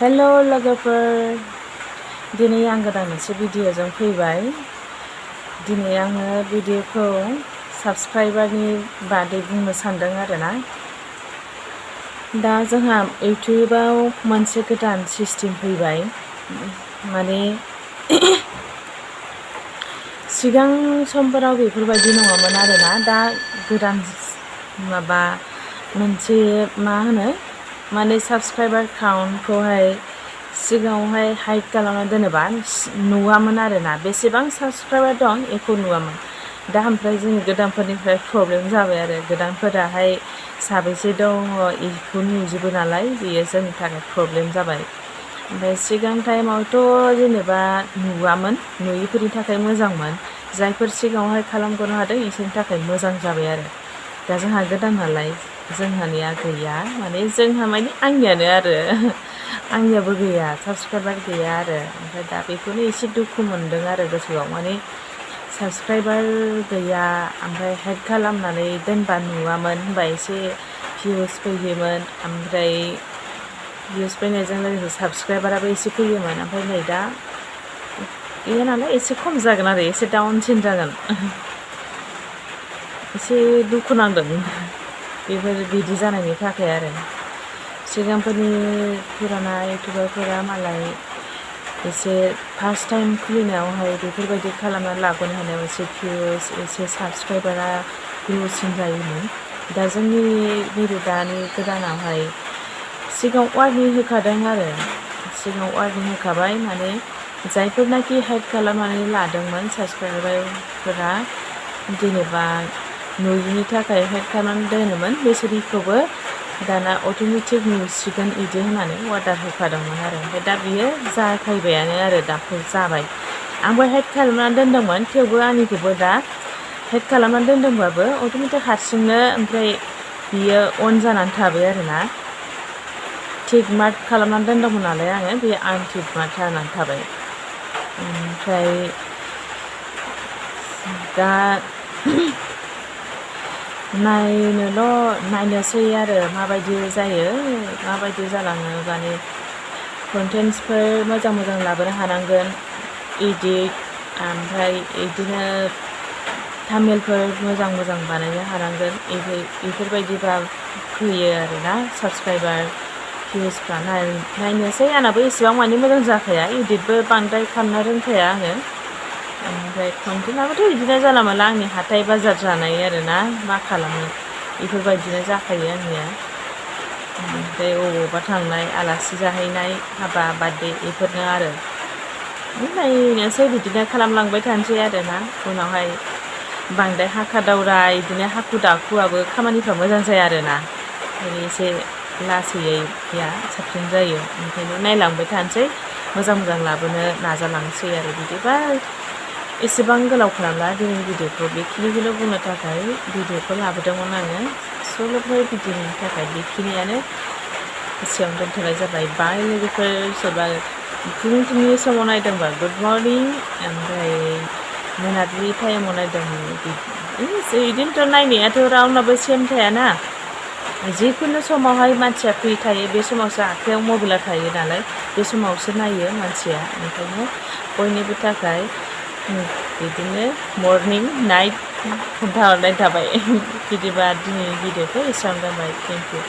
Hello लोगोफोर, दिनै आं गोदान मोनसे भिडिअजों फैबाय। दिनै आङो भिडिअखौ साबस्क्राइबारनि बादै बुंनो सानदों आरोना। दा जोंहा इउटिउबाव मोनसे गोदान सिस्टेम फैबाय, माने सिगां समफोराव बेफोरबायदि नङामोन आरोना। दा गोदान माबा मोनसे माने साबस्क्राइबार काउन्टखौहाय सिगाङावहाय हाइड खालामना दोनोबा नुवामोन आरोना, बेसेबां साबस्क्राइबार दं बेखौ नुवामोन। दा ओमफ्राय जोंनि गोदानफोरनिफ्राय प्रब्लेम जाबाय आरो, गोदानफोराहाय साबेसे दङ बेखौ नुजोबो नालाय, बेयो जोंनि थाखाय प्रब्लेम जाबाय। ओमफ्राय सिगां टाइमावथ' जेनेबा नुवामोन, नुयिफोरनि थाखाय मोजांमोन। जायफोर सिगाङावहाय खालामगनो हादों इसोरनि थाखाय मोजां जाबाय आरो। दा जोंहा गोदान नालाय जोंहानिया गैया, माने जोंहा माने आंनियानो आरो आंनियाबो गैया, साबस्क्राइबार गैया आरो। ओमफ्राय दा बेखौनो एसे दुखु मोनदों आरो गोसोआव, माने साबस्क्राइबार गैया। ओमफ्राय हाइड खालामनानै दोनबा नुवामोन, होनबा एसे भिउस फैयोमोन, ओमफ्राय भिउस फैनायजों लोगोसे साबस्क्राइबाराबो एसे फैयोमोन। ओमफ्राय नै दा गैया नालाय एसे खम जागोन आरो, एसे डाउनसिन जागोन। एसे दुखु नांदों बिदि जानायनि थाखाय आरो। सिगांफोरनि फुराना इउटिउबारफोरा मालाय एसे फार्स्ट टाइम खुलिनायावहाय बेफोरबायदि खालामनानै लाबोनो हानायाव एसे भिउस, एसे साबस्क्राइबारा भिउसिन जायोमोन। दा जोंनि नैबे दानि गोदानावहाय सिगाङाव वार्निं होखादों आरो, सिगाङाव वार्निं होखाबाय, माने जायफोरनाखि हाइड खालामनानै लादोंमोन साबस्क्राइबारफोरा, जेनेबा नुयिनि थाखाय हाइड खालामनानै दोनोमोन, बिसोरनिखौबो दाना अट'मेटिक नुसिगोन बिदि होननानै अर्डार होखादोंमोन आरो। ओमफ्राय दा बियो जाफैबायानो आरो, दाफोर जाबाय। आंबो हाइड खालामनानै दोनदोंमोन, थेवबो आंनिखौबो दा हाइड खालामनानै दोनदोंबाबो अट'मेटिक हारसिंनो ओमफ्राय बियो अन जानानै थाबाय आरोना। टिक मार्क खालामनानै दोनदोंमोन नालाय आङो, बे आनटिक मार्क जानानै थाबाय। ओमफ्राय दा नायनोसै आरो माबायदि जायो, माबायदि जालाङो। माने कन्टेन्टसफोर मोजां मोजां लाबोनो हानांगोन, इडिट, ओमफ्राय बिदिनो थाम्बनेइलफोर मोजां मोजां बानायनो हानांगोन। बेफोरबायदिबा फैयो आरोना साबस्क्राइबार, भिउसफ्रा। नायनोसै, आंनाबो एसेबां माने मोजां जाखाया, इडिटबो बांद्राय खालामनो रोंखाया आङो। ओमफ्राय कन्टेन्टआबोथ' बिदिनो जानला मोनला आंनि हाथाइ बाजार जानाय आरोना, मा खालामनो, बेफोरबायदिनो जाखायो आंनिया। ओमफ्राय बबावबा थांनाय, आलासि जाहैनाय, हाबा, बार्थडे, बेफोरनो आरो। नायनोसै, बिदिनो खालामलांबाय थानोसै आरोना। उनावहाय बांद्राय हाखा दावरा, बिदिनो हाखु दाखुआबो खामानिफ्रा मोजां जाया आरोना। ओंखायनो एसे लासैया साबसिन जायो। ओंखायनो नायलांबाय थानोसै, मोजां मोजां लाबोनो नाजालांसै आरो। बिदिबा एसेबां गोलाव खालामला दिनै भिडिअखौ, बेखिनिखौनो बुंनो थाखाय भिडिअखौ लाबोदोंमोन आङो। सल'फोर भिडिअनि थाखाय बेखिनियानो, एसेयावनो दोनथ'नाय जाबाय। बाय लोगोफोर, सोरबा फुंनि समाव नायदोंबा गुड मर्निं, ओमफ्राय मोनाबिलि टाइमाव नायदोंमोन बिदिनोथ'। नायनायाथ' रावनाबो सेम थायाना, जिखुनु समावहाय मानसिया फ्रि थायो, बे समावसो आखाइयाव मबाइला थायो नालाय, बे समावसो नायो मानसिया। ओंखायनो बयनिबो थाखाय बिदिनो मर्निं नाइट खोन्थाहरनाय थाबाय। बिदिबा दिनैनि भिडिअखौ एसेयावनो दोनबाय। Thank you.